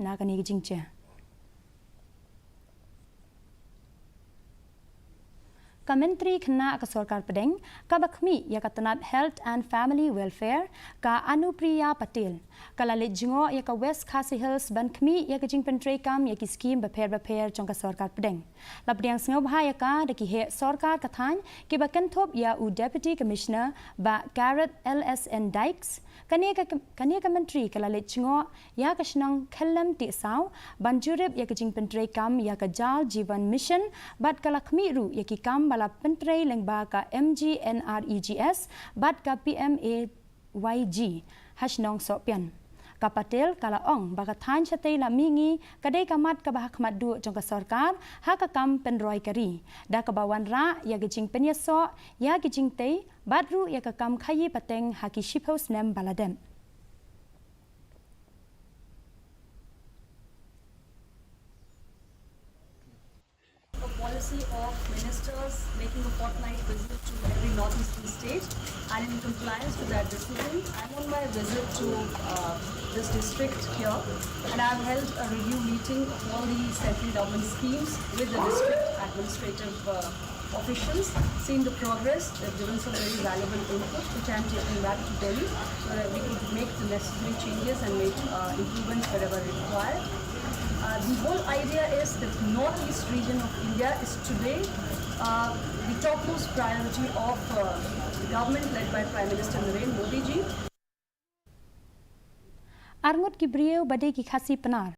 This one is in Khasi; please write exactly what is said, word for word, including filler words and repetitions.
na kane ka jingjia. Ka Myntri Khynnah ka Sorkar Pdeng, kaba khmih ïa ka tnat Health and Family Welfare, ka Anupriya Patel, ka la leit jngoh ïa ka West Khasi Hills ban khmih ïa ka jingpyntreikam ïa ki skhim bapher bapher jong ka Sorkar Pdeng. La pdiang sngewbha ïa ka da ki heh sorkar ka thaiñ kiba kynthup ïa u Deputy Commissioner, Bah Gareth L S N Dykes. Kane ka, kane ka Myntri ka la leit jngoh ïa ka shnong Khellem Tiehsaw ban jurip ïa ka jingpyntreikam ïa ka Jal Jeevan Mission, bad ka la khmih ruh ïa ki kam ba la pyntrei lyngba ka M G N R E G S bad ka P M A Y G ha shnong Sohpian. Ka Patel ka la ong ba ka thaiñ shatei la mihngi ka dei ka mat kaba ha khmat duh jong ka sorkar ha ka kam pynroi ka ri, da kaba wanrah ïa ka jingpynïasoh ïa ki jingtei bad ruh ïa ka kam khaïi pateng ha ki shiphew snem ba la dep. A policy of ministers making a fortnight visit to every northeastern state, and in compliance to that decision, I'm on my visit to uh, this district here, and I've held a review meeting of all the central government schemes with the district administrative uh, officials, seen the progress. They've given some very valuable input, which I'm taking back to Delhi so that we could make the necessary changes and make uh, improvements wherever required. Uh, the whole idea is that Northeast region of India is today uh, the topmost priority of uh, the government led by Prime Minister Narendra Modi ji. Arngut ki briew ba dei ki Khasi Pnar